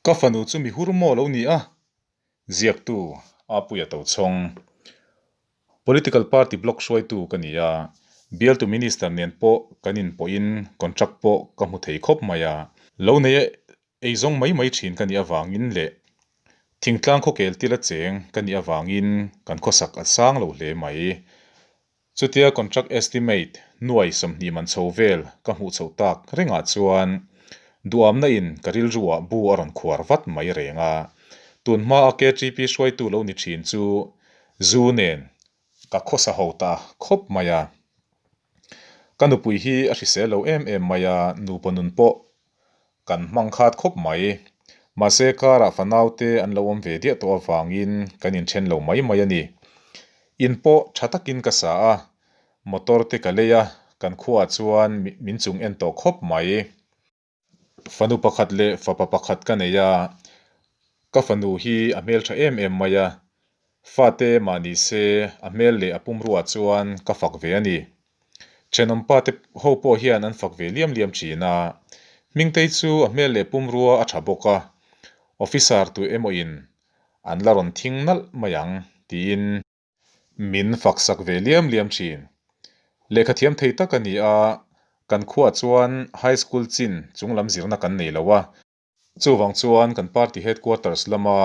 Ka fanu chu mi hur maw lo ni a? Ziaktu, Apuia Tochhawng. Political party block hruaitu ka ni a, bialtu minister nen pawh kan inpawhin contract pawh ka hmu thei khawp mai a. Lo nei eizawng mai mai thin ka nih avangin leh thingtlang khawkel tila cheng ka nih avangin kan khawsak a sang lo hle mai. Chutia contract estimate nuai 20 man chho vel ka hmuh chhoh tak rengah chuan duhamna in ka rilruah bu a rawn khuar vat mai reng a. Tun hma a KTP hruaitu lo ni thin chu zu nen ka khawsa ho ta khawp mai a. Ka nupui hi a hrisel lo em em mai a, nupa nun pawh Kan hmang khat khawp mai. Mahse karah fanaute an lo awm ve diah tawh avangin kan inthen lo mai mai a ni. In pawh tha takin ka sa a, motor te ka lei a, kan khuaah chuan min chung en tawh khawp mai. Fanu pakhat leh fapa pakhat ka nei a, ka fanu hi a hmeltha em em mai a, fate mah ni se a hmel leh a pumruah chuan ka fak ve a ni. Thenawm pa te ho pawh hian an fak ve liam liam thin a, Hmingtei chu a hmel leh pumrua a tha bawk a, officer tu emaw in an la rawn thing nalh mai ang tiin min fak sak ve liam liam thin. Lehkha thiam thei tak a ni a, kan khuaah chuan high school chin chunglam zirna kan nei lo a, Chuvang chuan kan party headquarters lama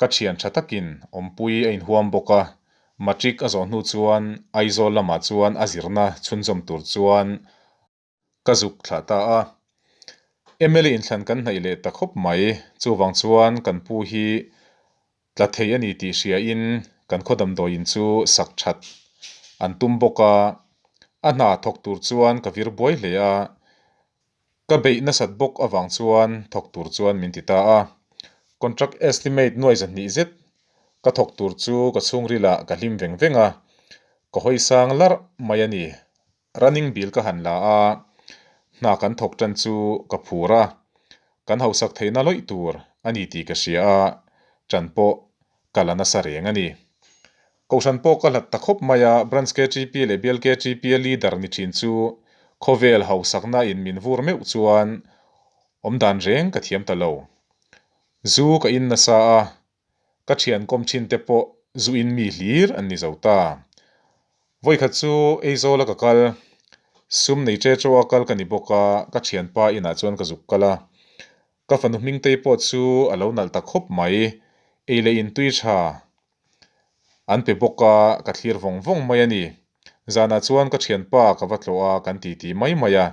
ka thian tha takin awmpui a inhuam bawk a, matric a zawh hnu chuan Aizawl lamah chuan a zirna chhunzawm tur chuan ka zuk thlah ta a. Mla inthlan kan hnaih leh ta khawp mai, chuvang chuan kan pu hi tla thei a ni tih hriain kan khaw damdawiin chu sak that an tum bawk a, a hna thawk tur chuan ka vir buai hle a. Ka beih nasat bawk avang chuan thawk tur chuan min ti ta a. Contract estimate nuai 200 zet ka thawk tur chu ka chhungrilah ka hlim veng veng a, ka hawi sang larh mai a ni. Running bill ka han la a, hna kan thawk tan chu ka phur a, kan hausak theihna lawih tur a ni tih ka hria a, tan pawh ka la nasa reng a ni. Kohhran pawh ka hlat ta khawp mai a, Branch KTP leh Bial KTP a leader ni thin chu khawvel hausakna in min vur meuh chuan awmdan reng ka thiam ta lo. Zu ka in nasa a, ka thian kawm thin te pawh zu in mi hlir an ni zo ta. Vawikhat chu Aizawl a ka kal, sum nei che chaw a kal ka ni bawk a, ka thianpa inah chuan ka zuk kal a. Ka fanu hmingtei pawh chu a lo nalh ta khawp mai, ei leh in tui tha An pe bawk a, ka thlir vawng vawng mai a ni. Zanah chuan ka thianpa ka va tlawh a, kan titi mai mai a.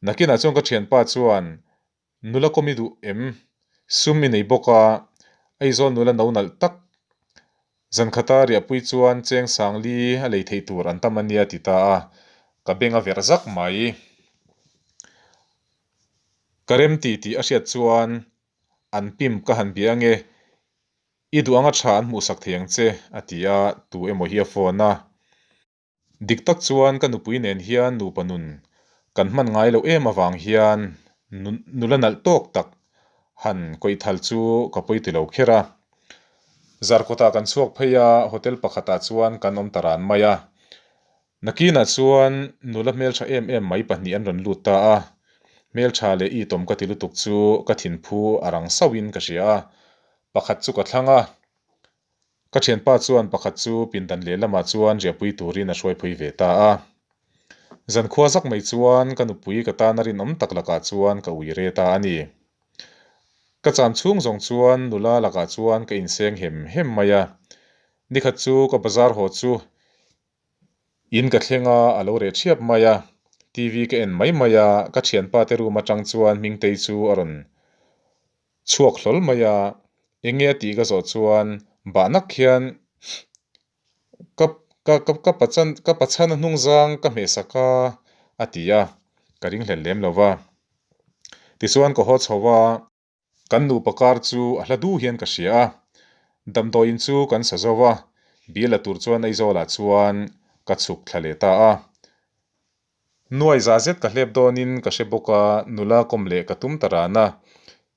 Nakinah chuan ka thianpa chuan, Nula kawm i duh em? Sum i nei bawk a, Aizawl nula no nalh tak. Zan khata riahpui chuan cheng sangli a lei theih tur an tam a nia ti ta a, ka beng a verh zak mai. Ka rem ti tih a hriat chuan an pimp ka han bia ange. I duh anga tha an hmuhsak thei ang che, a ti a, tu emaw hi a phone a. Dik tak chuan ka nupui nen hian nupa nun kan hman ngai loh em avang hian nula nalh tawk tak han kawihthal chu ka pawi ti lo kher a. Zarkawtah kan chhuak phei a, hotel pakhatah chuan kan awm ta ran mai a. Nakinah chuan nula hmeltha em em mai pahnih an rawn lut ta a, hmeltha leh itawm ka ti lutuk chu ka thinphu a rang sauhin ka hria a, pakhat chu ka thlang a, ka thianpa chuan pakhat chu pindan lehlamah chuan riahpui turin a hruaipui ve ta a. Zankhua zak mai chuan ka nupui ka tana rinawm tak lakah chuan ka ui re ta a ni. Ka cham chhung zawng chuan nula lakah chuan ka inseng hem hem mai a, nikhat chu ka bazar haw chu In ka thleng a, a lo reh thiap mai a. TV ka en mai mai a, ka thianpa te room atang chuan Hmingtei chu a rawn chhuak hlawl mai a. Eng nge a tih ka zawh chuan bah nak hian ka ka ka ka pachan ka pachhan a hnung zang ka hmehsak a a ti a, ka ring hlel lem lo va. Tichuan ka haw chho a. Kan nupa kar chu a hla duh hian ka hria a, damdawiin chu kan sa zo a, bial la tur chuan Aizawlah chuan ka chhuk thla leh ta a. Nuai za zet ka hlep dawnin ka hre bawk a, nula kawm leh ka tum ta ran a.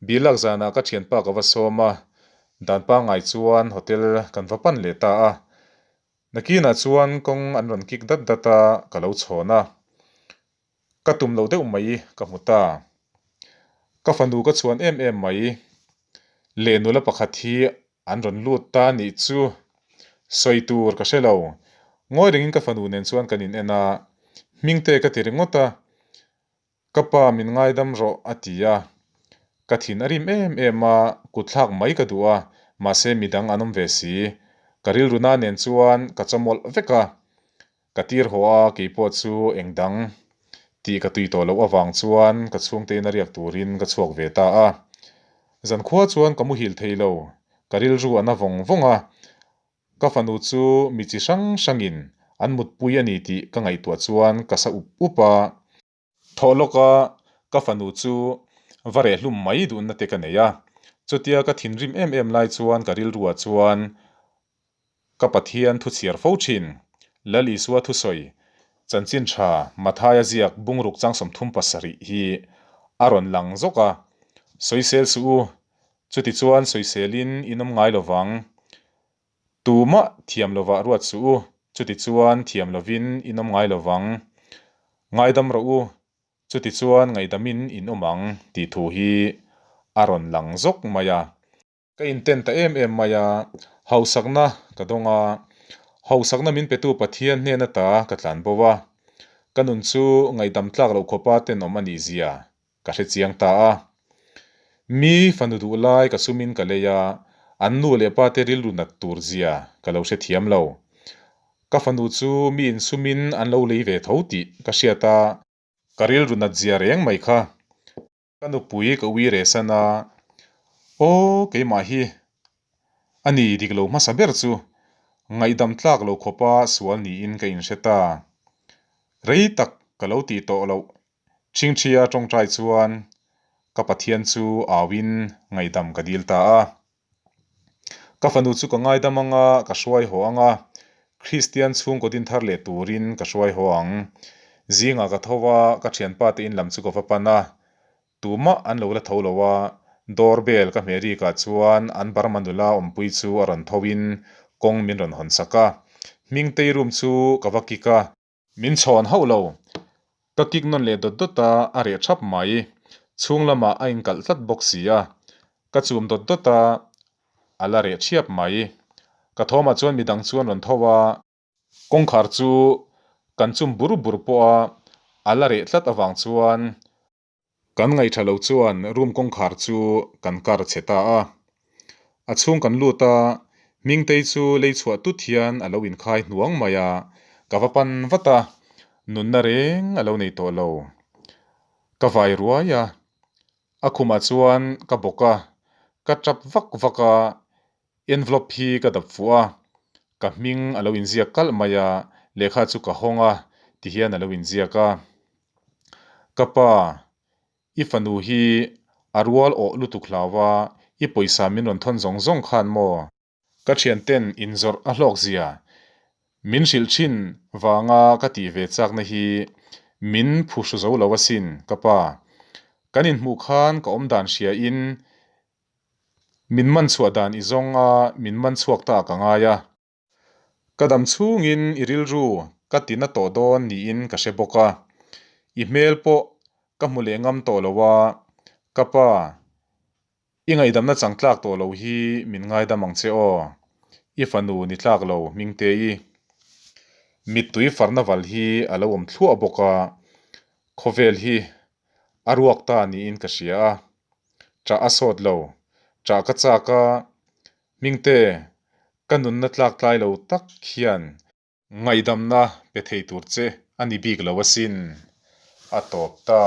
Bial lak zanah ka thianpa ka va sawm a, dan pangngai chuan hotel kan va pan leh ta a. Nakinah chuan kawng an rawn kik dat dat a, ka lo chhawn a. Ka tum lo deuh mai ka hmu ta. Ka fanu ka chhuan em em mai. Leh nula pakhat hi an rawn lut ta nih chu sawi tur ka hre lo. Ngawi rengin ka fanu nen chuan kan in en a, Hmingte ka ti ringawt a, ka pa min ngaidam rawh a ti a. Ka thin a rim em em a, kutthlak mai ka duh a, mahse midang an awm ve si. Ka rilru na nen chuan ka chawmawlh vek a, Ka tir haw a, keipawh chu eng dang tih ka tui tawh loh avang chuan ka chhungte in a riak turin ka chhuak ve ta a. Zankhua chuan ka muhil thei lo, ka rilru a na vawng vawng a, ka fanu chu mi chi hrang hrangin an mutpui a ni tih ka ngaihtuah chuan ka sa up up a. Thawh lawka ka fanu chu va reh hlum mai duhna te ka nei a, chutia ka thinrim em em lai chuan ka rilruah chuan ka Pathian thu chhiar fo thin, Lal Isua thusawi chanchin tha Mathaia ziak bungruk chang 37 hi a rawn lang zawk a, Sawisel suh u, chutichuan sawiselin in awm ngai lovang. Tumah thiam lovah ruat suh u, chutichuan thiam lovin in awm ngai lovang. Ngaidam rawh u, chutichuan ngaihdamin in awm ang tih thu hi a rawn lang zawk mai a. Ka inten ta em em mai a, hausakna ka dawng a, hausakna min petu Pathian hnen ata ka tlan bo a, ka nun chu ngaihdam tlak loh khawpa tenawm a nih zia ka hre chiang ta a. Mi fanu duh lai ka sumin ka lei a, an nu leh pa te rilru nat tur zia ka lo hre thiam lo. Ka fanu chu mi insumin an lo lei ve tho tih ka hriat a. Ka rilru nat zia reng mai kha. Ka nupui ka ui reh san a, Aw keimah hi a ni dik lo hmasa ber chu ngaihdam tlak lo khawpa sual niin ka inhre ta. Rei tak ka lo tih tawh loh Chhingchhia tawngtai chuan ka Pathian chu auin ngaihdam ka dil ta a. Ka fanu chu ka ngaidam anga ka hruai haw ang a, Kristian chhungkaw din thar leh turin ka hruai haw ang. Zingah ka tho a, ka thianpa te in lam chu ka va pan a, tumah an lo la tho lo a, door bell ka hmeh rikah chuan an Burma nula awmpui chu a rawn tho in kawng min rawn hawn sak a. Hmingtei room chu ka va kick a. Min chhawn hauh lo. Ka kick nawn leh dawt dawt a, a reh thap mai. Chhung lamah a inkalh tlat bawk si a. Ka chum dawt dawt a, a la reh thiap mai. Ka thawmah chuan midang chuan rawn tho a. Kawngkhar chu kan chum bur bur pawh a, a la reh tlat avang chuan Kan ngaihṭha lo chuan room kawngkhar chu kan kar chhe ta a. A chhung kan lut a, Hmingtei chu lei chhuah tut hian a lo inkhai hnuang mai a, ka va pan vat a, nunna reng a lo nei tawh lo. Ka vai ruai a, a khumah chuan ka bawk a, ka tap vak vak a, Envelope hi ka dap fuh a, ka hming a lo inziak kalh mai a, lehkha chu ka hawng a ti hian a lo inziak a. Ka pa, i fanu hi a rual awh lutuk hlau a, i pawisa min rawn thawn zawng zawng khan maw? Ka thianten inzawrh a hlawk zia min hrilh thin vanga ka tih ve chakna hi min phuhru zo lo asin, ka pa. Kan inhmuh khan ka awmdan hria in Min man chhuah dan i zawng a, min man chhuak ta ka ngai a. Ka dam chhungin i rilru ka ti na tawh dawn niin ka hre bawk a. I hmel pawh ka hmu leh ngam tawh lo a, ka pa, i ngaihdamna chang tlak tawh lo hi min ngaidam ang che aw. I fanu ni tlak lo Hmingte-i. Mittui farna val hi a lo awm thluah bawk a, khawvel hi a ruak ta niin ka hria a. Ṭah a sawt lo. Ṭah ka chak a, Hmingte, ka nunna tlak tlai lo tak hian ngaihdamna pe thei tur che a ni bik lo asin, a tawp ta.